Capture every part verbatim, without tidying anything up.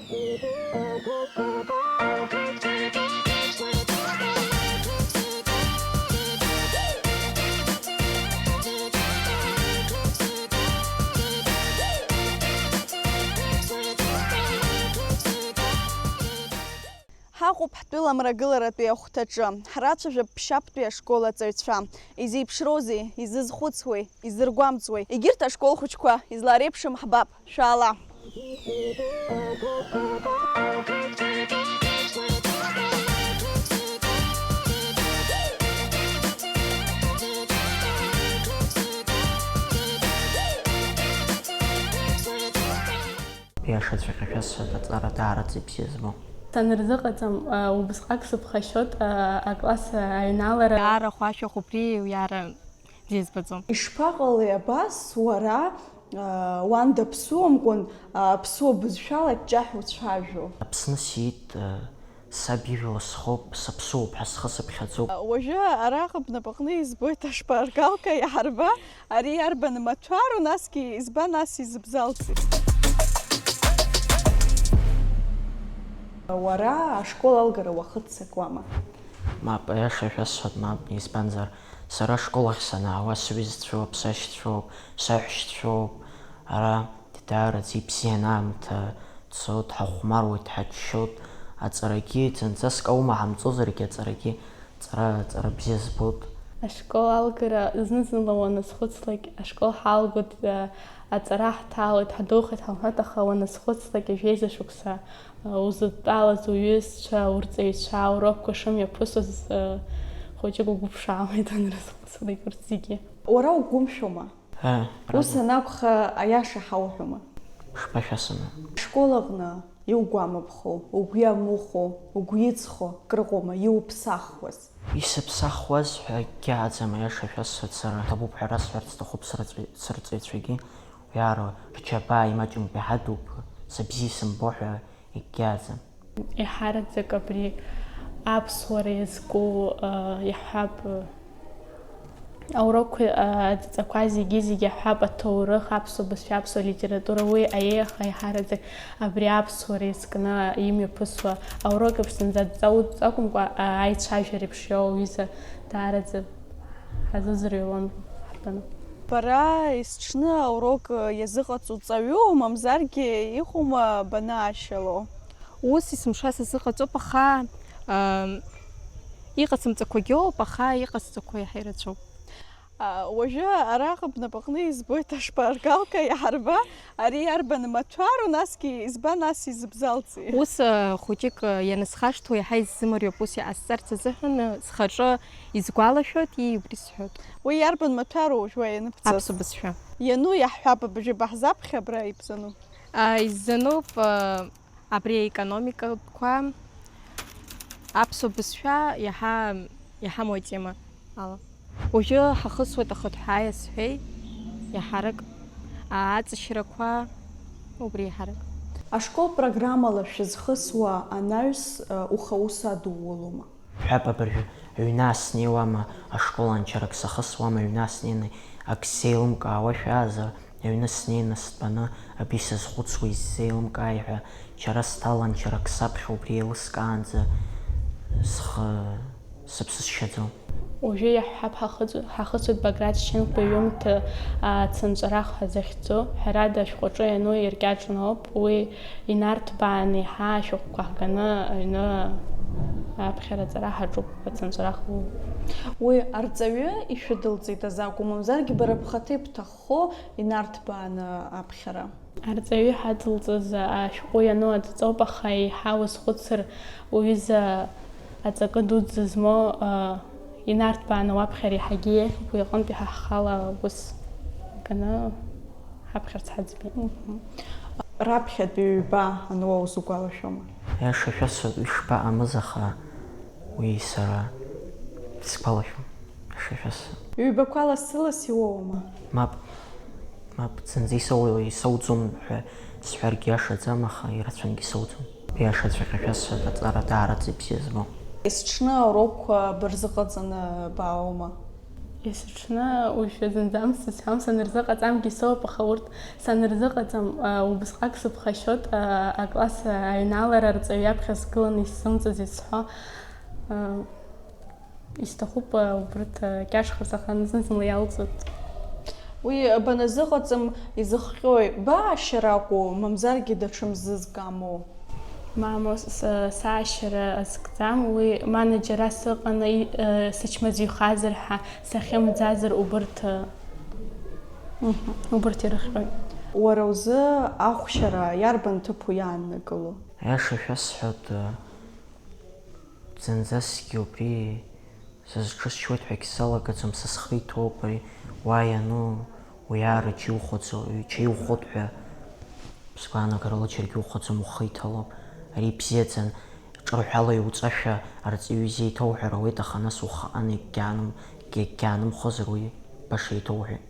Ҳаҟоуп ҳтәыла мрагыларатәи ахәҭаҿы. Ҳрацәажәап ԥшьаԥтәи ашкол аҵаҩцәа. Изеиԥшроузеи, изызхәыцуеи, изыргәамҵуеи? Егьырҭ ашкол хәыҷқәа излареиԥшым ҳбап. Шәаала! Иашаҵәҟьашәа сҳәоит, аҵара даараӡа ибзиа збо. Санырзыҟаҵам, а, убысҟак сыԥхашьоит, а, акласс аҩналара. Даара хәашәахә убри, уиара бзиа збаӡом. Ишԥаҟалеи абас уара, а, уан даԥсуамкәан, а, аԥсуа бызшәала аҷҷаҳәа уцәажәо? Аԥсны сиит, а, саб ижәла схоуп, саԥсуоуп ҳәа схы сыԥхьаӡоуп. Уажәы араҟа бнапаҟны избоит ашпаргалка, иаҳарба, ари иарбан маҭәару, насгьы избан ас изыбзалҵи? Уара ашкол алгара уахыццакуама? Мап, аиаша шәасҳәап, мап, избанзар, сара ашкол ахь санаауа сҩызцәоуп, сашьцәоуп, саҳәшьцәоуп, ара даараӡа ибзиан аамҭа цоит, ҳахәмаруеит, ҳаччоит, аҵарагьы, зынӡаск аума ҳамҵозаргьы, аҵарагьы, ҵара, ҵара бзиа збоит. Ашкол алгара зны-зынла уаназхәыцлак, ашкол ҳалгоит, а, аҵара ҳҭалоит, ҳадухеит ҳалҳәоит, аха уаназхәыцлак, ҩажәеиза шықәса, а, узыдтәалаз уҩызцәа, урҵаҩцәа, аурокқәа шымҩаԥысуаз, а, хәыҷык угәы ԥшаауеит уанрызхәыцлак урҭ зегьы. Уара угәымшәома? Ус анакәха, аиаша ҳауҳәома? Шԥашәасымам? Ашкол аҟны иугәамԥхо, угәы иамыхәо, угәы иҵхо крыҟоума иуԥсахуаз? Исыԥсахуаз ҳәа акгьы ааӡам, аиаша шәасҳәарц сара ҭабуп ҳәа расҳәарц сҭахуп, сырҵаҩ-, сырҵаҩцәагьы уи ара рџьабаа имаҷымкәа иҳадуп, сыбзиа исымбо ҳәа акгьы ааӡам. Еиҳараӡак абри аԥсуара иазку, а, иаҳҳәап, а, аурокқәа, а, адҵақәа зегьы-зегьы иаҳҳәап, аҭоурых, аԥсуа бызшәа, аԥсуа литература, уи аиеиаха еиҳараӡак абри аԥсуара иазкны имҩаԥысуа аурок еиԥш зынӡа адҵа удҵа акәымкәа, а, аицәажәара еиԥш иоуа уҩыза даараӡа ҳазыӡырҩуан ҳтәаны. Бара есҽны аурок иазыҟаҵо ҵаҩу, мамзаргьы иҟоума банаашьало? Ус есымша сазыҟаҵоуп, аха, ам, иҟасымҵақәагьы ыҟоуп, аха иҟасҵақәо иаҳа ирацәоуп. А, уажәы араҟа бнапаҟны избоит ашпаргалка, иаҳарба, ари иарбан маҭәару, насгьы избан ас изыбзалҵи? Ус, а, хәыҷык, а, ианысхашҭуа иаҳа исзымариоуп, ус иҟасҵарц азыҳәан, а, схаҿы исгәалашәоит, ии, убри сҳәоит. Уи иарбан маҭәару уажәы уа ианыбҵаз? Аԥсуа бызшәа. Иану иаҳҳәап, абжьы баҳзаԥхьа абра ибзану? А, исзануп, а, Абри аекономикақәа, аԥсуа бызшәа иаҳа, иҳамоу атема ала. Уажәы ҳахысуеит ахыҭҳәаа иазҳәеи, иаҳарак, а, аҵашьрақәа, убри иаҳарак. Ашкол программала шәызхысуа анаҩс, а, ухаус адуулома? Ҳәап, абыржәы аҩны ааснеиуама, ашкол анчарак сахысуама, аҩны ааснеины ак сзеилымкаауашәа азар, аҩны снеины стәаны, абри сазхәыцуа исзеилымкааи ҳәа, чара сҭалан, чарак саԥхьа убри еилыскаанӡа схы, сыԥсы сшьаӡом. Уажәы иаҳҳәап, ҳахыҵ-, ҳахыҵуеит Баграт Шьынқәба иҩымҭа, а, Цынҵәарах ҳәа захьӡу. Ҳәарада, ашәҟәаҿы иану иркьаҿны ауп. Уи инарҭбааны еиҳа ашәҟәқәа ҳганы аҩны аԥхьара аҵара ҳаҿуп, Цынҵәарах. Уи арҵаҩы ишәыдылҵеит азакәу, мамзаргьы бара бхаҭа ибҭаххо инарҭбааны аԥхьара? Арҵаҩы иҳадылҵаз ашәҟәы иану адҵоуп, аха еиҳа уазхәыцыр, уҩыза аҵакы дуӡӡа змоу, а, инарҭбааны уаԥхьар иаҳагьы еиӷьуп, уи аҟынтәи ҳа ҳхала ус ганы ҳаԥхьарц ҳаӡбеит. Мгм. Раԥхьатәи ҩба ануа узугәалашәома? Аиаша шәасҳәап, ишԥаҟамыз, аха уи сара сгәалашәом, аиаша шәасҳәап. Ҩбақәа лассы-ласс иуоума? Мап. Мап, зынӡа исоу-, исоуӡом ҳәа сҳәаргьы иашаӡам, аха ирацәангьы исоуӡом. Иашаҵәҟьашәа сҳәап, аҵара даараӡа ибзиа збо. Есҽны аурокқәа бырзыҟаҵаны баауама? Есыҽны уажәшәа зынӡа амц сызҳәом, санырзыҟаҵамгьы соуп, аха урҭ санырзыҟаҵам, а, убысҟак сыԥхашьоит, а, акласс аҩналара арҵаҩы иаԥхьа сгыланы исзымҵаз изҳәо. А, исҭахуп, а, убырҭ, а, кьаҿхарц, аха зны-зынла иалҵуеит. Уи баназыҟаҵам изыхҟьои? Баашьара акәу, мамзаргьы даҽа мзызк амоу? Мамоу, с-, саашьара азкӡам, уи манаџьара сыҟаны, и-, э, сычмазаҩхазар ҳәа, сахьымӡазар убырҭ, э, Мгм. Убырҭ ирыхҟьоит. Уара узы ахәшьара иарбан ҭыԥу иааннакыло? Аиаша шәасҳәап, э, зынӡаскгьы убри сазҿысшьуеит ҳәагьы салагаӡом, са схы иҭоуп ари, уа иану, уи аара џьа иухәаӡо, џьа иухәот ҳәа сгәаанагарала џьаргьы ухәаӡом, ухы иҭалом. Ари ибзиаӡан, ҿырҳәала иуҵашәа арҵаҩы изеиҭоуҳәар ауеит, аха нас ухаан егьгьааным-, егьгьаанымхозар уи баша иҭоуҳәеит.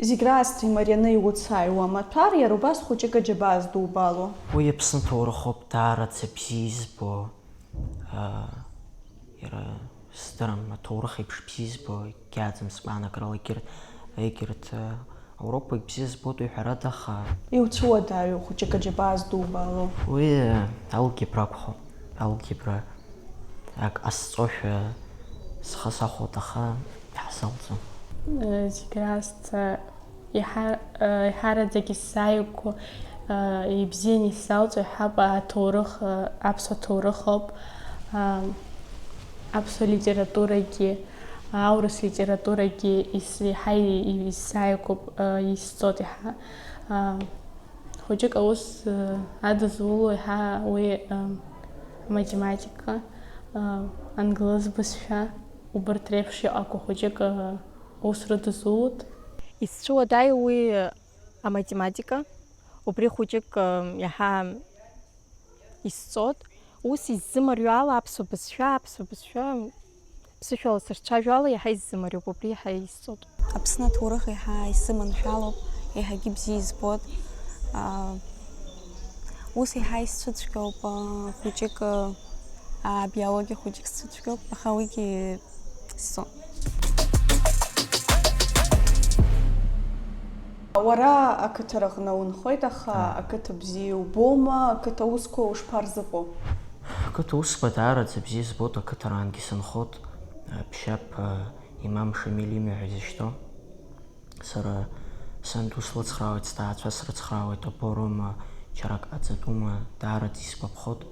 Зегь раасҭа имарианы иуцааиуа амаҭәар иара убас хәыҷык аџьабаа здубало. Уи Аԥсны ҭоурыхоуп, даараӡа бзиа избо. Аа, иара, сыздырам, аҭоурых еиԥш бзиа избо егьаӡам сгәаанагарала егьырҭ, егьырҭ, аа, Ауропагь бзиа збоит уи ҳәарада, аха. Иуцәуадаҩу хәыҷык аџьабаа здубало? Уи, аа, алгебра акәхап, алгебра ак ҟасҵошәа схы сахәоит, аха иаҳзалҵом. Зегь раасҭа Иаҳа-, еиҳараӡак исзааигәоу, ибзианы исзалҵуа иҳәап аҭоурых, аԥсуа ҭоурых ауп, аԥсуа литературагьы, аурыс литературагьы ис-, еиҳа и-, исзааигәоуп, исҵоит еиҳа. Хәыҷык аус адызуло еиҳа уи аматематика, англыз бызшәа, убарҭ реиԥш иҟақәоу хәыҷык Ус рыдызулоит. Исцәуадаҩу уи аматематика, убри хәыҷык, м, иаҳа исҵоит. Ус исзымариоу ала аԥсуа бызшәа, аԥсуа бызшәа, ԥсышәала сырцәажәо ала иаҳа исзымариоуп, убри иаҳа исҵоит. Аԥсны аҭоурых еиҳа исыманшәалоуп, еиҳагьы бзиа избоит. А, ус еиҳа исцәыцәгьоуп, а, хәыҷык, а, абиологиа хәыҷык сцәыцәгьоуп, аха уигьы Со. Уара ақыҭараҟны унхоит, аха Аа. Ақыҭа бзиа убома, ақыҭа усқәа ушԥарзыҟоу? Ақыҭа усқәа даараӡа бзиа збоит, ақыҭараангьы сынхоит, Ԥшьаԥ, Имам Шамил имҩа ҳәа изышьҭоу. Сара санду слыцхраауеит, сҭаацәа срыцхраауеит, аборума, џьарак ҟаҵатәума, даараӡа исгәаԥхоит.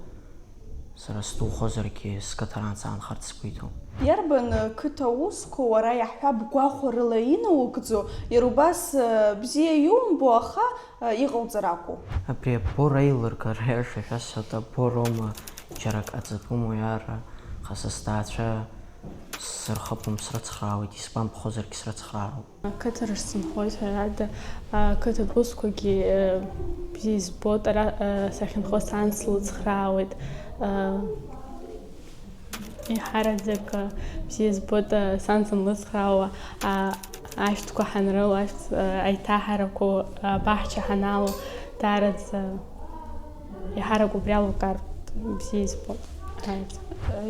Сара сдухозаргьы, сқыҭараан саанхарц сгәы иҭоуп. Иарбан, э, қыҭа усқәа уара иаҳҳәап гәахәарыла инаугӡо, иара убас, э, бзиа иумбо, аха, э, иҟауҵар акәу? Абри абора аилыргара аиаша шәасҳәоит, абороума, џьара ҟаҵатәума уи ара, аха са сҭаацәа сырхыԥом, срыцхраауеит, исгәамԥхозаргьы срыцхраароуп. Ақыҭа рахь сынхоит, ҳәарада, ақыҭатә усқәагьы, э, бзиа избоит, ара, э, сахьынхо сан слыцхраауеит, э, еиҳараӡак, э, бзиа избоит, э, сан санлыцхраауа, а, ашәҭқәа ҳанрыло, ашәҭ, э, аиҭаҳарақәа, э, абаҳча ҳанаало, даараӡа. Еиҳарак убри алукаартә бзиа избоит.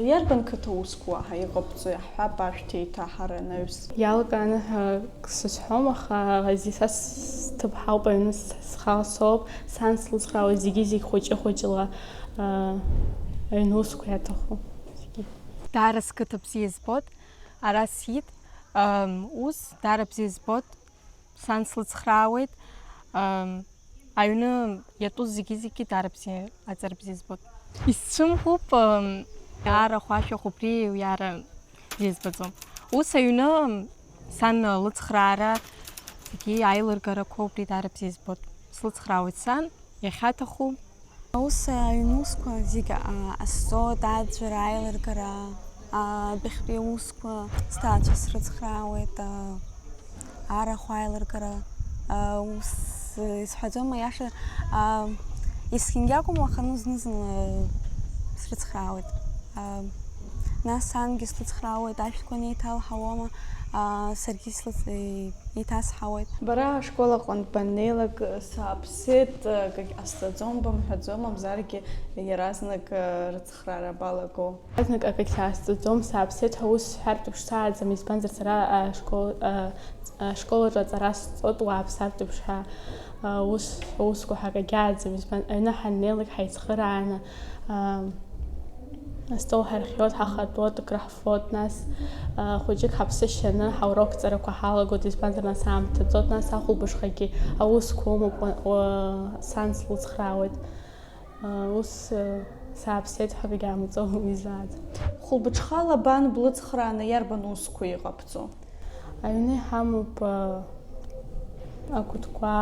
Иарбан қыҭа усқәа уаҳа иҟабҵо, иаҳҳәап, ашәҭ еиҭаҳара анаҩс? Иалкааны ҳәа сызҳәом, аха зи-, са сҭыԥҳауп, аҩны с-, схала соуп, сан слыцхраауа зегьы-зегь хәыҷы-хәыҷла, а, аҩны усқәа иаҭаху зегьы. Даара сқыҭа бзиа избоит, ара сиит, ам, ус даара бзиа избоит. Сан слыцхраауеит, ам, аҩны иатәу зегьы-зегьы дара бзиа, аҵара бзиа збоит. Исцәымӷуп, ам, арахә ашәахә убри иара бзиа збаӡом. Ус аҩны сан лыцхраара, зегьы аилыргарақәа убри дара бзиа збоит. Слыцхраауеит сан, иахьаҭаху. Аус, аҩнусқәа зегьы, а, ҟасҵоит, аӡәӡәара аилыргара, а, адәахьтәи аусқәа, сҭаацәа срыцхраауеит, а, арахә аилыргара, а, ус, э, исҳәаӡом, аиаша, а, есқьынгьы акәым, аха, ну, зны-зынла срыцхраауеит. А, Нас сангьы слыцхраауеит, ашәҭқәа неиҭалҳауама, аа, саргьы слыц-, еи-, еиҭасҳауеит. Бара ашкол аҟынтә баннеилак, сааԥсеит, акагь ҟасҵаӡом бымҳәаӡо, мамзаргьы иаразнак рыцхраара балаго. Иаразнак акагь саасҵаӡом, сааԥсеит ҳәа ус сҳәартә ԥшӡаӡам, избанзар сара ашкол, ашкол аҿы аҵара сҵоит, уааԥсартә ԥшҳәа. Ус, аусқәа ҳакагьы ааӡам, избан, аҩны ҳаннеилак ҳаицхырааны, астол ҳархиоит, ҳахатәоит, акры ҳфоит, нас хәыҷык ҳаԥсы шьаны ҳаурокҵарақәа ҳалагоит, избанзар, нас аамҭа ҵоит, нас ахәылбыҽхагьы аусқәа умоуп, сан слыцхраауеит. Ус сааԥсеит ҳәа акгьы аамҵоуи изааӡ. Хәылбыҽхала бан блыцхрааны иарбан усқәа иҟабҵо? Аҩны иҳамоуп акәытқәа,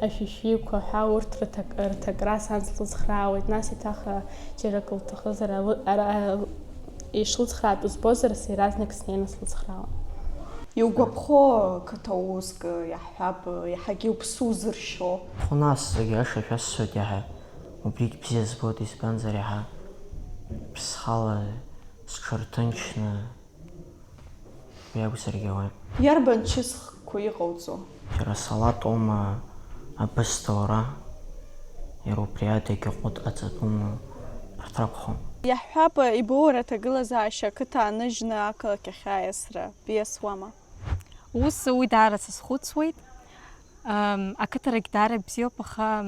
ашәишәиқәа ҳәа, урҭ рыҭак-, рыҭакра сан слыцхраауеит, нас еиҭах џьара акы лҭахызар, алы-, ара-, ишлыцхраатәу збозар, са иаразнак снеины слыцхраауан. Иугәаԥхо қыҭа уск, иаҳҳәап, иаҳагьы уԥсы узыршьо? Хәнас, зегь аиаша шәасҳәоит иаҳа. Убригь бзиа збоит, избанзар, иаҳа ԥсхала сҽырҭынчны уи акәзаргьы ауеит. Иарбан чысхқәа иҟауҵо? Иара асалат аума, абысҭа уара, иара убри адагьы ҟәыд аҵатәума, арҭ ракәхон. Иаҳҳәап, ибоур аҭагылазаашьа ақыҭа ааныжьны ақалақь ахь аиасра биасуама? Ус, уи даара сазхәыцуеит. Ам, ақыҭарагь даара бзиоуп, аха.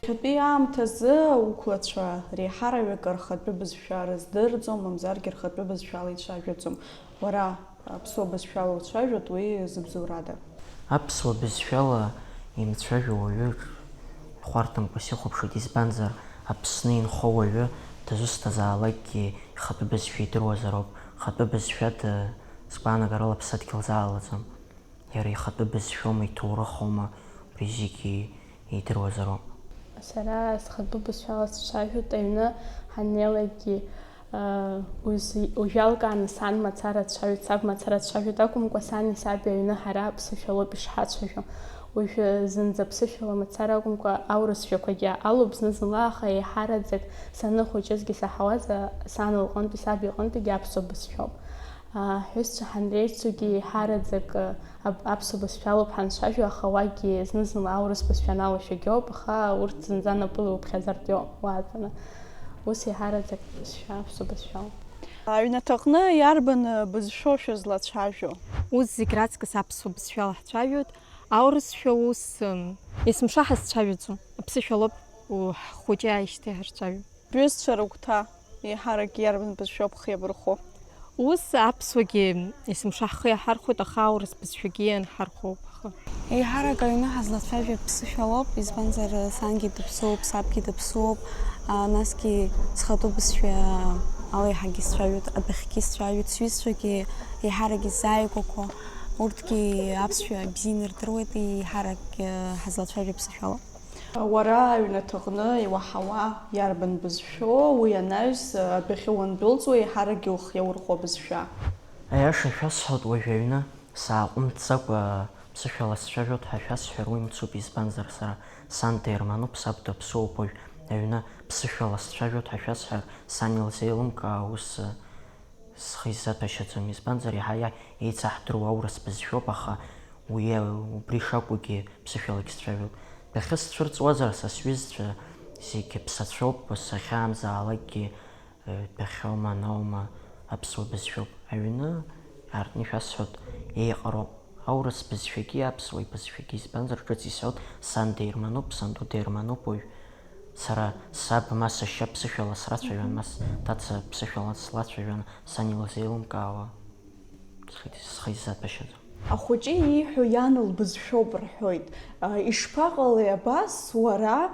Иахьатәи аамҭазы ауқәлацәа реиҳараҩык рхатәы бызшәа рыздырӡом, мамзаргьы рхатәы бызшәала ицәажәаӡом. Уара аԥсуа бызшәала уцәажәоит, уи зыбзоурада? Аԥсуа бызшәала имцәажәо уаҩы хәарҭамкәас ихәаԥшуеит, избанзар, Аԥсны инхо уаҩы дызусҭазаалакгьы ихатәы бызшәа идыруазароуп. Хатәы бызшәада, сгәаанагарала, аԥсадгьыл залаӡам. Иара ихатәы бызшәоума, иҭоурыхоума, убри зегьы идыруазароуп. Сара схатәы бызшәала сцәажәоит, аҩны ҳаннеилакгьы, уажәалкааны сан мацара дцәажәоит, саб мацара дцәажәоит акәымкәа, сани саби аҩны ҳара аԥсышәалоуп ишҳацәажәо. Уажәы зынӡа аԥсышәала мацара акәымкәа, аурысшәақәагьы алоуп зны-зынла, аха еиҳараӡак саныхәыҷызгьы саҳауаз, сан лҟынтәи саб иҟынтәигьы аԥсуа бызшәоуп. Ҳҩызцәа ҳанреицугьы еиҳараӡак аԥсуа бызшәалоуп ҳанцәажәо, аха уагьы зны-зынла аурыс бызшәа аналашәагьоуп, аха урҭ зынӡа напыла иуԥхьаӡартә иоуп уаатәаны. Ус еиҳараӡак бызшәа аԥсуа бызшәоуп. Аҩнаҭаҟны иарбан бызшәоу шәызлацәажәо? Ус зегь раҵкыс аԥсуа бызшәала ҳцәажәоит. Аурысшәа ус, м, есымша ҳазцәажәаӡом. Аԥсышәалоуп, у, ҳхәыҷы ааижьҭеи ҳарцәажәо. Бҩызцәа рыгәҭа еиҳарак иарбан бызшәоуп хы иабырхәо? Ус аԥсуагьы есымша ҳхы иаҳархәоит, аха аурыс бызшәагьы ианҳархәоуп ҳхы. Еиҳарак аҩны ҳазлацәажәо аԥсышәалоуп, избанзар, сангьы дыԥсуоуп, сабгьы дыԥсуоуп, а, насгьы схатәы бызшәа ала еиҳагьы сцәажәоит, адәахьгьы сцәажәоит, сҩызцәагьы еиҳарак исзааигәақәо, урҭгьы аԥсшәа бзианы ирдыруеит, еиҳарак, э, ҳазлацәажәо аԥсышәалоуп. Уара аҩнаҭаҟны иуаҳауа иарбан бызшәоу, уи анаҩс адәахьы уандәылҵуа еиҳаракгьы ухы иаурхәо бызшәа? Аиаша шәасҳәоит, уажә аҩны сааҟәымҵӡакәа ԥсышәала сцәажәоит ҳәа шәасҳәар, уи мцуп, избанзар, сара сан дермануп, саб даԥсуоуп, уажә аҩны ԥсышәала сцәажәоит ҳәа шәасҳәар, сан илзеилымкаа, ус Схы изаҭәашьаӡом, избанзар, иаҳа-иаҳа еицаҳдыруа аурыс бызшәоуп, аха уи, убри шакәугьы ԥсышәалагь сцәажәоит. Дахьысцәырҵуазар, са сҩызцәа зегьы ԥсацәоуп, сахьаамзаалакгьы, э, дәахьоума, анаума, аԥсуа бызшәоуп. Аҩны аартны ишәасҳәоит, еиҟароуп. Аурыс бызшәагьы аԥсуа бызшәагьы, избанзар, ҿыц исҳәоит, сан дермануп, санду дермануп уажә. Сара саб ма сашьа ԥсышәала срацәажәан, ма сҭаца ԥсышәала слацәажәан, сан илзеилымкаауа схы, схы изаҭәашьаӡом. Ахәыҷы ииҳәо иан лбызшәоуп рҳәоит. Ишԥаҟалеи абас уара,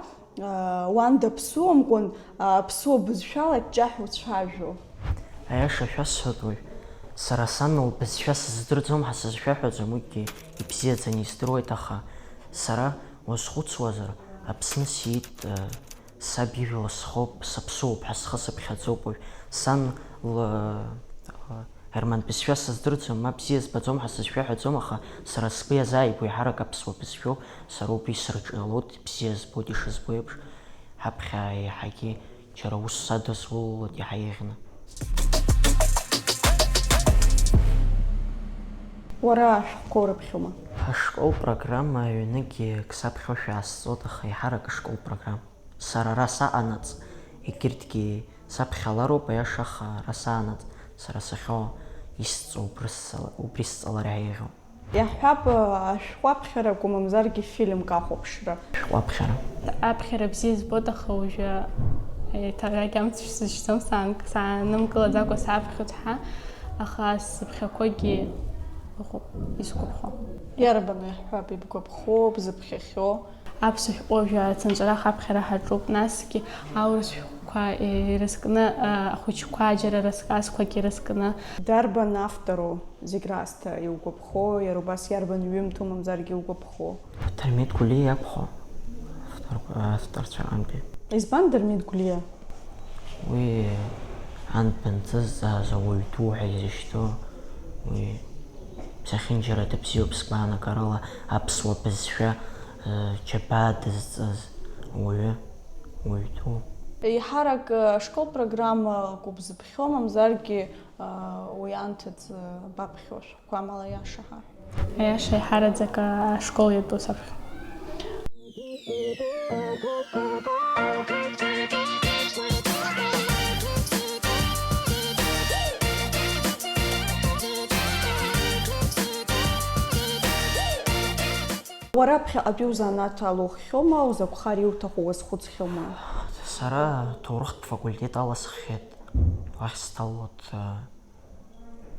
уан даԥсуамкәан, аԥсуа бызшәала ҷҷаҳәа уцәажәо? Аиаша шәасҳәоит уажә, сара сан лбызшәа сыздырӡом ҳәа сызшәаҳәаӡом, уигьы ибзиаӡаны издыруеит, аха сара уазхәыцуазар, Аԥсны сиит, саб ижәла схоуп, саԥсуоуп ҳәа схы сыԥхьаӡоуп уажә, сан ла, Герман бызшәа сыздырӡом, ма бзиа збаӡом ҳәа сызшәаҳәаӡом, аха сара сгәы иазааигәоу еиҳарак аԥсуа бызшәоуп, сара убри сырҿиалоит, бзиа збоит ишызбо еиԥш, ҳаԥхьа еиҳагьы џьара ус садызулалоит иаҳа еиӷьны. Уара ашәҟәқәа урыԥхьома? Ҳашкол программа аҩныгьы ак саԥхьошәа аасҵоит, аха еиҳарак ашкол программа. Сара ара саҟанаҵ, егьырҭгьы саԥхьалароуп, аиаша, аха ара саанаҵ, сара сахьоу исҵо убри сцала-, убри сҵалар еиӷьуп. Иаҳҳәап, ашәҟәы аԥхьарақәа мамзаргьы фильмк ахәаԥшра. Шәҟәы аԥхьара. Аԥхьара бзиа збоит, аха уажәы еиҭа арагь амц шәсышьҭам, саанк-, саанымкылаӡакәа саԥхьоит ҳәа, аха сзыԥхьақәогьы ыҟоуп, исгәаԥхо. Иарбану иаҳҳәап ибгәаԥхо, бзыԥхьахьоу? Аԥсуа шәҟәы уажәы Цәанҵәарах аԥхьара ҳаҿуп, насгьы аурыс шәҟәқәа ирызкны, ахәыҷқәа џьара расказқәак ирызкны. Дарбан автору зегь раасҭа иугәаԥхо, иара убас иарбан ҩымҭоу мамзаргьы иугәаԥхо? Дырмит Гәлиа иакәхо авторцәа рҟынтәи. Избан Дырмит Гәлиа? Уи ан банҭызҵааз ауаҩ ду ҳәа изышьҭоу, уи зехьынџьара дыбзиоуп сгәаанагарала, аԥсуа бызшәа џьабаа дызҵаз ауаҩы, уаҩ ду. Еиҳарак ашкол программа гәыбзыԥхьоу, мамзаргьы уи анҭыҵ баԥхьошәа. Гәамала иаша ҳаҳә. Аиаша еиҳараӡак ашкол иатәу саԥхьа. Уара ԥхьаҟатәи узанааҭ ала ухьоума, узакәхар иуҭаху уазхәыцхьоума? Сара аҭоурыхтә факультет аласххьеит, уахь сҭалоит.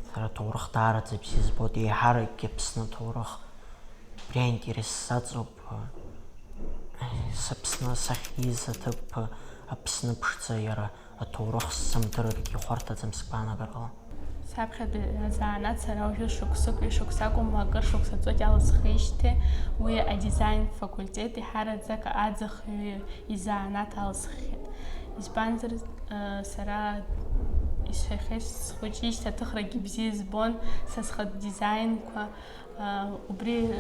Сара аҭоурых даараӡа бзиа збоит, еиҳаракгьы Аԥсны аҭоурых убри аинтерес саҵоуп. Сыԥсны сахьиз аҭыԥ, Аԥсны ԥшӡа, иара аҭоурых сзымдырыргьы ихәарҭаӡам сгәаанагарала. Саԥхьатәи азанааҭ сара уажәы шықәсык, ҩышықәса акәым, акыр шықәса ҵуеит иалысхижьҭеи, уи адизаин факультет еиҳараӡак аӡахҩы изанааҭ алысххьеит. Избанзар, сара исҳәахьеит, схәыҷижьҭеи аҭыхрагьы бзиа избон, са схатә дизаинқәа, убри,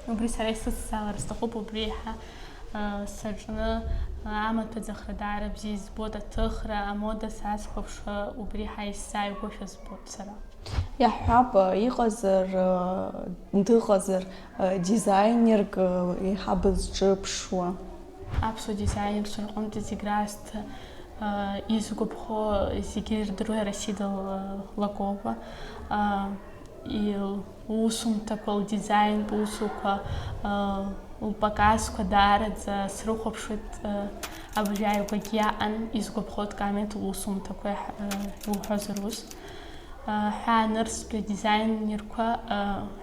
убри сара исыцзаалар сҭахуп, убри еиҳа саҿны амаҭәа ӡахра даара бзиа избоит, аҭыхра, амода сазхәаԥшуа, убри еиҳа исзааигәоушәа збоит сара. Иаҳҳәап, иҟазар, дыҟазар, дизаинерк еиҳа бызҿыԥшуа? Аԥсуа дизаинерцәа рҟынтә зегь раасҭа изгәаԥхо, зегьы ирдыруа Расида Лакова. Лусумҭақәа, лдизаинтә усуқәа, лпаказқәа даараӡа срыхәаԥшуеит, абыржәы ааигәагьы иаан, изгәаԥхоит Камет лусумҭақәа, иуҳәозар ус. Ҳәаанырцәтәи адизаинерқәа,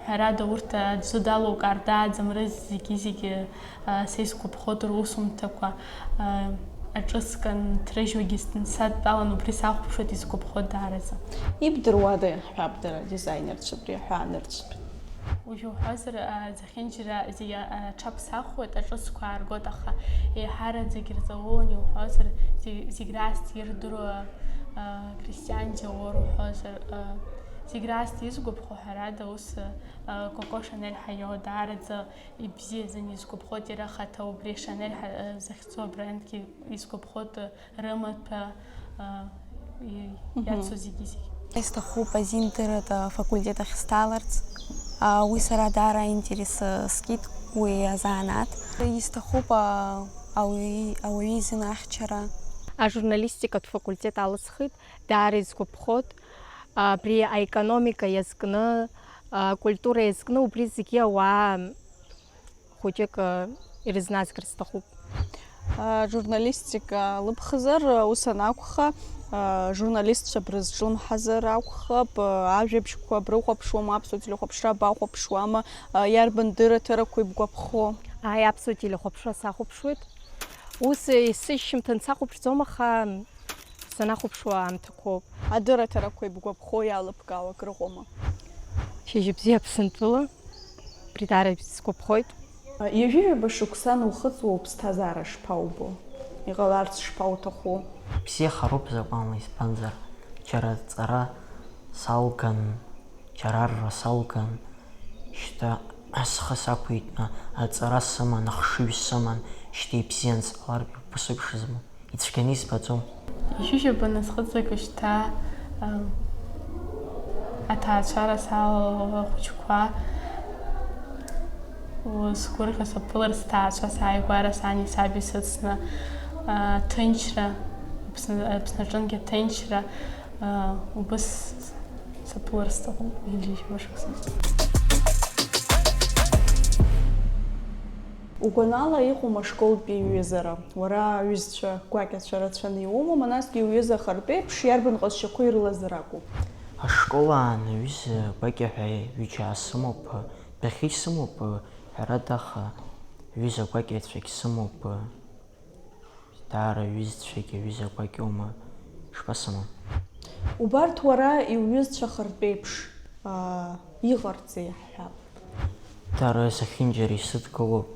ҳәарада, урҭ аӡәы далукаар дааӡам, рызегьы-зегьы са исгәаԥхоит русумҭақәа, аҿыцк анҭрыжьуагьы сынсадтәалан, убри сахәаԥшуеит, исгәаԥхоит даараӡа. Ибдыруада, иаҳҳәап, дара адизаинерцәа абри аҳәаанырцәтә? Уажәы уҳәозар, зехьынџьара зегьы аҽаԥсахуеит, аҿыцқәа ааргоит, аха еиҳараӡак ирҵаулан иуҳәозар, зегь, зегь раасҭа ирдыруа, Кристиан Диор уҳәозар, зегь раасҭа изгәаԥхо, ҳәарада, ус Коко Шанель ҳәа иоуа даараӡа ибзиаӡаны исгәаԥхоит иара ахаҭа, убри Шанель ҳәа захьӡу абрендгьы исгәаԥхоит рымаҭәа иацу зегьы-зегьы. Исҭахуп азиндырратә афакультет ахь сҭаларц. Уи сара даара аинтерес скит уи азанааҭ. Исҭахуп ауаҩы, ауаҩы изын ахьчара. Ажурналистикатә факультет алысхит, даара исгәаԥхоит. Абри аекономика иазкны, акультура иазкны убри зегьы ауаа хәыҷык ирызназгарц сҭахуп. Ажурналистика лыԥхзар, ус анакәха, журналистцәа брызҿлымҳазар акәхап, ажәабжьқәа брыхәаԥшуама, аԥсуа телехәаԥшра бахәаԥшуама, иарбан дырраҭарақәа ибгәаԥхо? Ааи, аԥсуа телехәаԥшра сахәаԥшуеит. Ус есышьыжьымҭан сахәаԥшӡом, аха санахәаԥшуа аамҭақәоуп. Адырраҭарақәа ибгәаԥхо иалыбкаауа акрыҟоума? Шьыжьбзиа Аԥсынтәыла, убри даара исгәаԥхоит. Ҩажәижәаба шықәса анухыҵуа уԥсҭазаара шԥаубо? Иҟаларц шԥауҭаху? Ибзиахароуп закәанла, избанзар, Џьара аҵара салган, џьара арра салган, шьҭа схы сақәиҭны аҵара сыман, ахшыҩ сыман, шьҭа ибзиан сҟалартә иуԥысуп шызбо, ицәгьаны избаӡом. Ишәышәаба насхыҵлак шьҭа, ам, аҭаацәара салала ахәыҷқәа, сгәырӷьо саԥылар сҭаацәа, сааигәара сани саби сыцны, а, ҭынчра, Аԥсны, Аԥсны аҿынгьы ҭынчра, а, убыс саԥылар сҭахуп, ҩажәижәаба шықәса. Угәанала иҟоума ашколтәи иҩызара? Уара аҩызцәа гәакьацәа рацәаны иумоума, насгьы иуҩыза ахартәеиԥш иарбан ҟазшьақәа ирылазар акәу? Ашкол аан аҩыза гәакьа ҳәа ҩыџьа сымоуп, дәахьеи сымоуп, ҳәарада, аха ҩыза гәакьацәагь сымоуп, даара ҩызцәагьы ҩыза гәакьоума, ишԥасымам? Убарҭ уара иуҩызцәа ахартәеиԥш, аа, иҟарҵеи ҳҳәап? Дара зехьынџьара исыдгылоуп,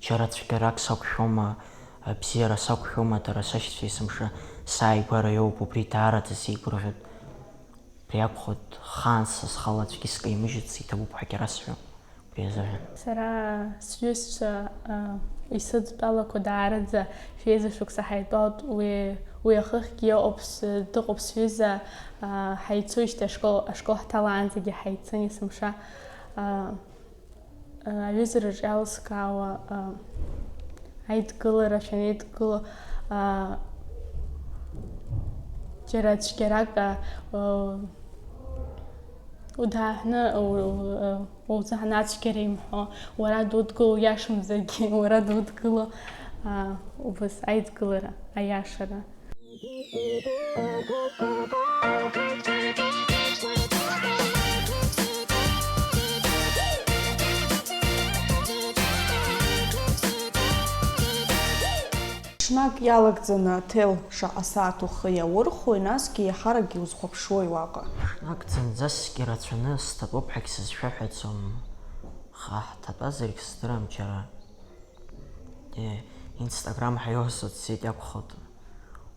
џьара цәгьарак сақәшәома, бзиара сақәшәома, дара сашьцәа есымша сааигәара иоуп, убри даараӡа сеигәырӷьоит. Убри акәхоит, хаан са схала аӡәгьы скаимыжьыц, иҭабуп ҳәагьы расҳәом убри азыҳәан. Сара сҩызцәа, а, исыдтәалақәа даараӡа жәеиза шықәса ҳаидтәалт, уи, уи ахыхьгьы иҟоуп с-, дыҟоуп сҩыза, а, ҳаицуижьҭеи ашкол, ашкол ҳҭалаанӡагьы ҳаицын есымша, а, Аҩызараҿ иалыскаауа, а, аидгылара, шәанеидгыло, а, џьара цәгьарак, а, удааҳәны, у-, у-, уоузаҳәан ацәгьара имҳәо, уара дудгыло, иашамзаргьы, уара дудгыло, а, убас аидгылара, аиашара. Ҽнак иалагӡаны аҭел шаҟа сааҭ ухы иаурхәои, насгьы иаҳаракгьы узхәаԥшуои уаҟа? Ҽнак зынӡаск ирацәаны сҭатәоуп ҳәагь сызшәаҳәаӡом, аха ҳҭатәазаргь сыздырам џьара. Инстаграм ҳәа иоуа соцсеть акәхоит.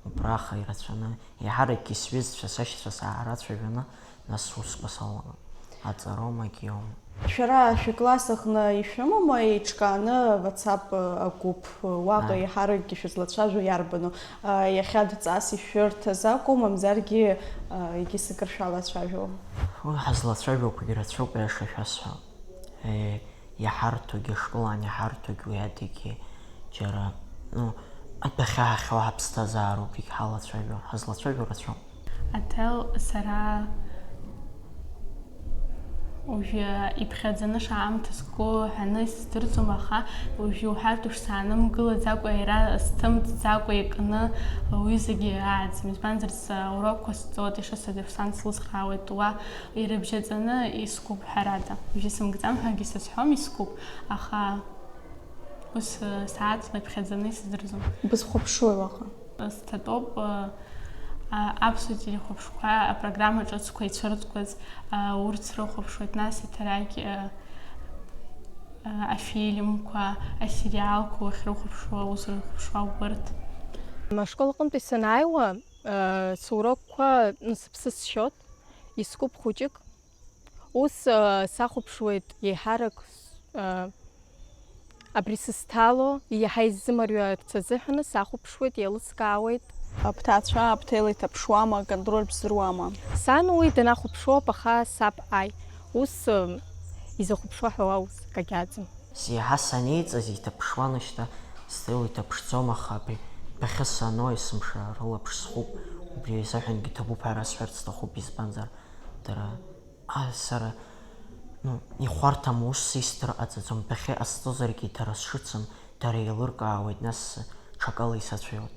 Убраха ирацәаны, еиҳаракгьы сҩызцәа, сашьцәа саарацәажәаны, нас сусқәа салагон. Аҵароумагьы иоума. Шәара шәыкласс аҟны ишәымоума еиҿкааны WhatsApp агәыԥ? Уаҟа Ааи. Еиҳаракгьы шәызлацәажәо иарбану? А, иахьа дҵас ишәырҭаз акәу, мамзаргьы, а, егьыс акыр шәалацәажәо? Уи ҳазлацәажәақәагьы рацәоуп, аиаша шәасҳәап. Е, иҳарҭогьы, ашкол аан иҳарҭогьы, уи адагьы џьара, ну, адәахьы ҳахьо ҳаԥсҭазаара убригь ҳалацәажәо, ҳазлацәажәо рацәоуп. Аҭел, сара уажәы иԥхьаӡаны шаамҭа сгәы ҳәаны исыздырӡом, аха уажәы иуҳәартә шсаанымгылаӡакәа, иара сҭымҵӡакәа икны уи зегьы ааӡам. Избанзар, саурокқәа сҵоит, ишысҳәаз, Руслан слыцхраауеит, уа ирыбжьаҵаны искуп, ҳәарада. Уажәы сымгӡам ҳәагьы сазҳәом, искуп, аха ус, э, сааҭла иԥхьаӡаны исыздырӡом. Бызхәаԥшуеи уаҟа? Сҭатәоуп, э, а, аԥсуа телехәаԥшқәа апрограмма ҿыцқәа ицәырҵқәаз, а, урҭ срыхәаԥшуеит, нас иҭарагь, э, э, афильмқәа, асериалқәа уахьрыхәаԥшуа, ус рыхәаԥшуа убырҭ. Ашкол аҟынтәи санааиуа, э, сурокқәа, ну, сыԥсы сшьоит, искуп хәыҷык. Ус, э, сахәаԥшуеит еиҳарак, э, абри сызҭало, иаҳа исзымариоу аҵәца азыҳәаны сахәаԥшуеит, еилыскаауеит. Бҭаацәа бҭел иҭаԥшуама, аконтроль бзыруама? Сан уи данахәаԥшуоуп, аха саб ааи. Ус, э, изахәаԥшуа ҳәа уа ус кагьаӡам. Еиҳа санеиҵаз иҭаԥшуан шьҭа, сҭел иҭаԥшӡом, аха абри бахьы саноу есымша рылаԥш схуп, убри азыҳәангьы ҭабуп ҳәа расҳәарц сҭахуп, избанзар, дара, а, сара, ну, ихәарҭам, ус исҭар ҟаҵаӡом, бахьы ҟасҵозаргьы дара сшыцым, дара еилыркаауеит, нас ҽакала исацәажәоит.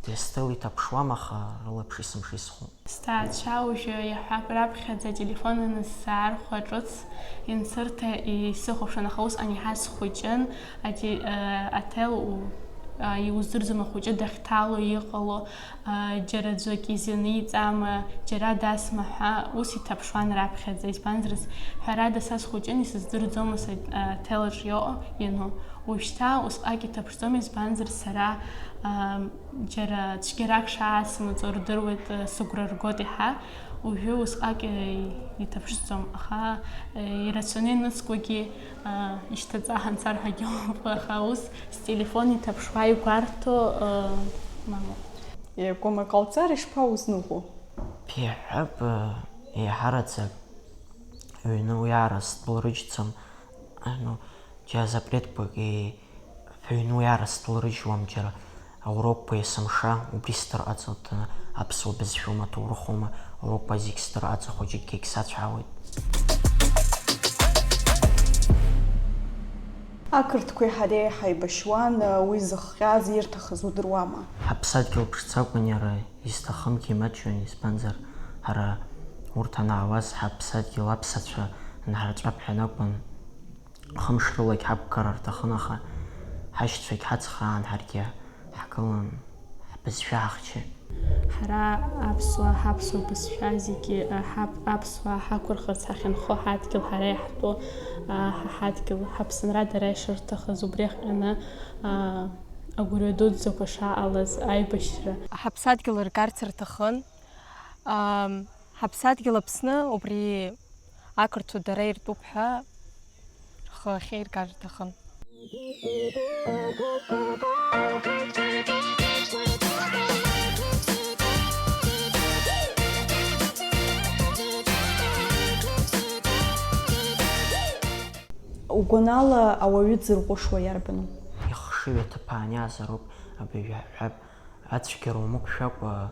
Дара сҭел иҭаԥшуам, аха рылаԥш есымша исхуп. Сҭаацәа уажәы иаҳҳәап, раԥхьаӡа ателефон анысзаархәа ҿыц инсырҭа исыхәаԥшуан, аха усҟан иаҳа схәыҷын, ате-, э, аҭел у-, Иуздырӡом ахәыҷы дахьҭало иҟало, џьара аӡәы акы изыниҵама, џьара дасма ҳәа ус иҭаԥшуан раԥхьаӡа, избанзар, ҳәарада, са схәыҷын, исыздырӡомызт аҭел аҿы иҟоу иану. Уажәшьҭа усҟак иҭаԥшӡом, избанзар, сара џьара цәгьарак шаасымҵо рдыруеит, сыгәра ргоит иаҳа. Уажәы усҟак иҭаԥшӡом, аха ирацәаны ианыскуагьы ишьҭаҵаҳан сарҳәагьы ауп, аха ус стелефон иҭаԥшуа игәарҭо мамоуп. Иакәым аҟауҵар ишԥаузныҟәо? Иаҳҳәап, еиҳараӡак аҩны уи аара стәылрыжьӡом, ну, џьара запретқәак, аҩны уи аара стәылрыжьуам, џьара аурокқәа есымша убри сдырҟаҵоит, аԥсуа бызшәоу маҭәа урхума, аурокқәа зегь сдырҟаҵо, хәыҷыкгьы егьсацәаауеит. Ақырҭқәеи ҳареи ҳаибашьуан, уи зыхҟьаз, ирҭахыз удыруама? Ҳаԥсадгьыл ԥшӡа акәын иара, изҭахымгьы имаҷҩын, избанзар, ҳара урҭ анаауаз ҳаԥсадгьыл аԥсацәа анҳарҵәап ҳәа акәын. Хымш рылагь ҳақәгар рҭахын, аха ҳашьцәагь ҳацхраан, ҳаргьы ҳгылан ҳбызшәа ҳахьчеит. Ҳара аԥсуаа, ҳаԥсуа бызшәа зегьы, ҳаԥ-, аԥсуаа ҳақәырхырц ҳахьынхо ҳадгьыл, ҳара иаҳтәу, ҳа ҳадгьыл, ҳаԥсынра дара ишырҭахыз, убри ахҟьаны, агәырҩа дуӡӡақәа шаҟалаз аибашьра. Ҳаԥсадгьыл ргарц рҭахын. Ам, ҳаԥсадгьыл Аԥсны убри ақырҭуа дара иртәуп ҳәа рхы ахьеиргар рҭахын. Угәанала ауаҩы дзырҟәышуа иарбану? Ихшыҩ аҭыԥаан иаазароуп абаҩ ҳәа. Ацәгьара умықәшәакәа,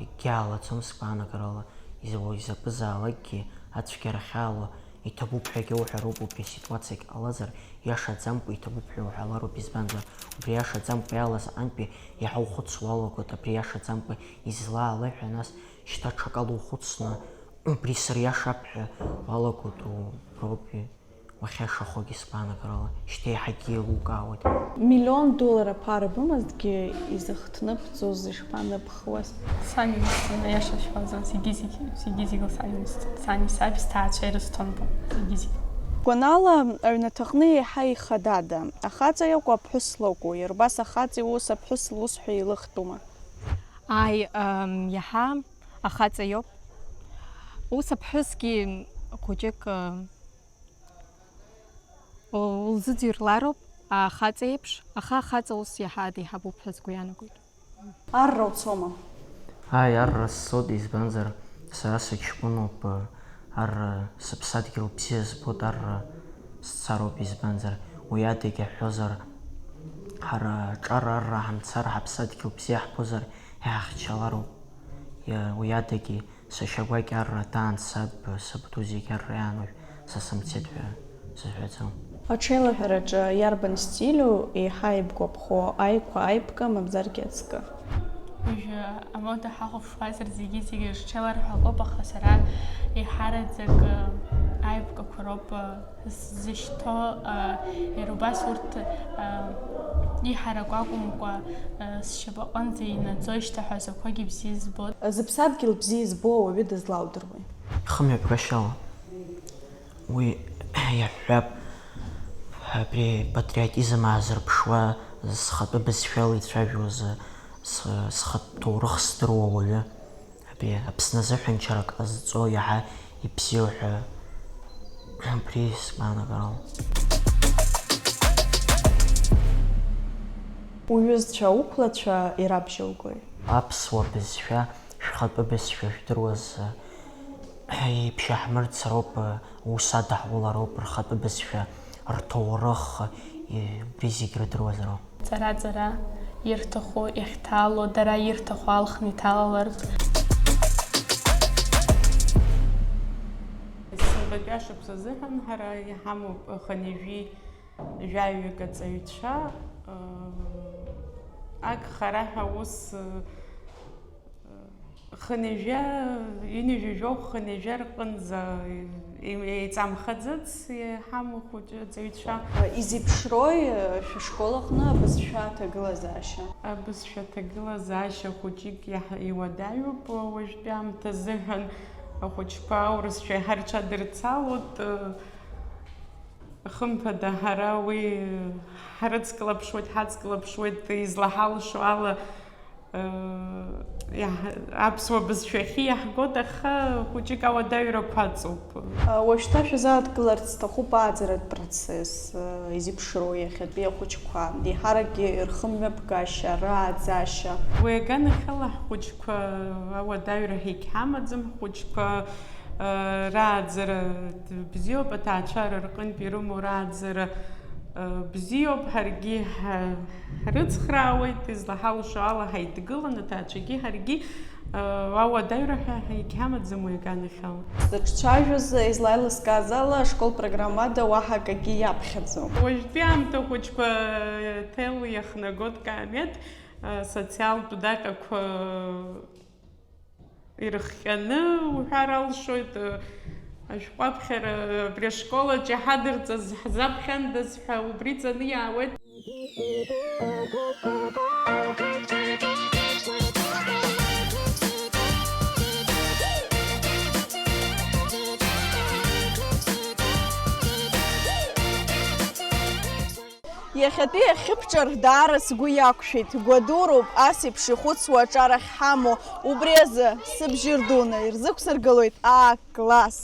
егьаалаӡом сгәаанагарала, изакәызаалакгьы ацәгьара ахьаало иҭабуп ҳәагьы уҳәароуп, убри аситуациагь ҟалазар, иашаӡамкәа иҭабуп ҳәа уҳәалароуп, избанзар, убри иашаӡамкәа иалаз аҟынтәи иаҳа ухәыцуа уалагоит, абри иашаӡамкәа излаалеи ҳәа, нас шьҭа ҽакала ухәыцны, убри сыриашап ҳәа уалагоит, уброуп. Уахьиашахогьы сгәаанагарала, шьҭа еиҳагьы еилукаауеит. Миллион доллар аԥара бымазҭгьы, изыхҭныбҵоз, ишԥаныԥхуаз? Сани сани, аиаша шәҳәозар, зегьы-зегьы, зегьы-зегьы сани, сани саби сҭаацәа ирысҭон бо, зегьы-зегьы. Гәанала, аҩнаҭаҟны еиҳа ихадада, ахаҵа иакәу аԥҳәыс лакәу, иара убас ахаҵа иус аԥҳәыс лус ҳәа илыхтәума? Ааи, ам, иаҳа ахаҵа иоуп. Ус аԥҳәысгьы хәыҷык, ам, Лзыӡырҩлароуп ахаҵа еиԥш, аха ахаҵа ус иаҳа деиҳабуп ҳәа сгәы иаанагоит. Арра уцома? Ааи, арра сцоит, избанзар, сара сыҷкәыноуп, арра сыԥсадгьыл бзиа збоит, арра сцароуп, избанзар, уи адагь аҳәозар, ҳара аҿар арра ҳамцар, ҳаԥсадгьыл бзиа ҳбозар, иаҳхьчалароуп. Иа-, уи адагьы Сашьа гәакьа арра даан саб, сабду зегь арра иаануажә са сымцеит ҳәа сызҳәаӡом. Аҽеилаҳәараҿы иарбан стилу еиҳа ибгәаԥхо, аиқәа, аиԥка, мамзаргьы ацкы? Уажәы амода ҳахәаԥшуазар зегьы-зегьы рҽеиларҳәа акоуп, аха сара еиҳараӡак аиԥкақәа роуп. Сзышьҭоу, а, иара убас урҭ, а, иҳараку акәымкәа, а, сшьапаҟынӡа инаӡоижьҭеи ҳәа азакәқәагьы бзиа збоит. Зыԥсадгьыл бзиа избо ауаҩы дызлаудыруеи? Хымҩаԥгашьала. Уи иаҳҳәап, абри патриотизм аазырԥшуа, схатәы бызшәала ицәажәоз, с-, схатә ҭоурых здыруа уаҩы. Абри Аԥсны азыҳәан чарак ҟазҵо иаҳа ибзиоу ҳәа убри сгәаанагарала. Уҩызцәа, уқәлацәа ирабжьоугои? Аԥсуа бызшәа, шәхатәы бызшәа жәдыруаз, еиԥшьаҳмырӡроуп, ус адаҳулароуп, рхатәы бызшәа, рҭоурых, убри зегь рыдыруазароуп. Ҵара-ҵара ирҭаху иахьҭало, дара ирҭаху алхны иҭалалартә. Сынтәатәи ашықәс азыҳәан ҳара иҳамоуп хынҩажәи жәаҩык аҵаҩцәа, агхара ҳәа ус Хынҩажәа, ҩынҩажәа жәохә, хынҩажәа рҟынӡа еи-, еиҵамхаӡац иҳамоу хәыҷы аҵаҩцәа. Изеиԥшрои шәышкол аҟны абызшәа аҭагылазаашьа? Абызшәа аҭагылазаашьа хәыҷык иаҳ-, иуадаҩуп уажәтәи аамҭа азыҳәан. Ахәыҷқәа аурысшәа иаҳа рҽадырцалоит. Хымԥада, ҳара уи ҳрыцклаԥшуеит, ҳацклаԥшуеит, излаҳалшо ала, э, иаҳ-, аԥсуа бызшәахьы иаҳгоит, аха хәыҷык ауадаҩрақәа аҵоуп. Уажәшьҭа шәазааҭгыларц сҭахуп ааӡаратә процесс, изеиԥшроу иахьатәи ахәыҷқәа, еиҳаракгьы рхымҩаԥгашьа, рааӡашьа. Уи аганахьала ҳхәыҷқәа ауадаҩра ҳегьҳамаӡам, ҳхәыҷқәа, э, рааӡара бзиоуп, аҭаацәара рҟынтә ирымоу рааӡара, э, бзиоуп, ҳаргьы ҳа-, ҳрыцхраауеит, излаҳалшо ала ҳаидгылан, аҭаацәагьы ҳаргьы, э, ауадаҩра ҳәа ҳегьҳамаӡам уи аганахьала. Сзыҿцәажәоз, излаилыскааз ала, ашкол программада уаҳа акагьы иаԥхьаӡом. Уажәтәи аамҭа ахәыҷқәа, э, ҭел иахнагоит Каамеҭ, э, социалтә даҟьақәа ирыхҟьаны уҳәар алшоит, э, ашәҟәаԥхьара абри ашкол аҿы иҳадырҵаз ҳзаԥхьандаз ҳәа убри ҵаны иаауеит. Иахьатәи ахьыԥҿар даара сгәы иақәшәеит. Гәадуроуп ас еиԥш ихәыцуа аҿар ахьҳамоу. Убри азы сыбжьы рдуны ирзықәсыргылоит А класс.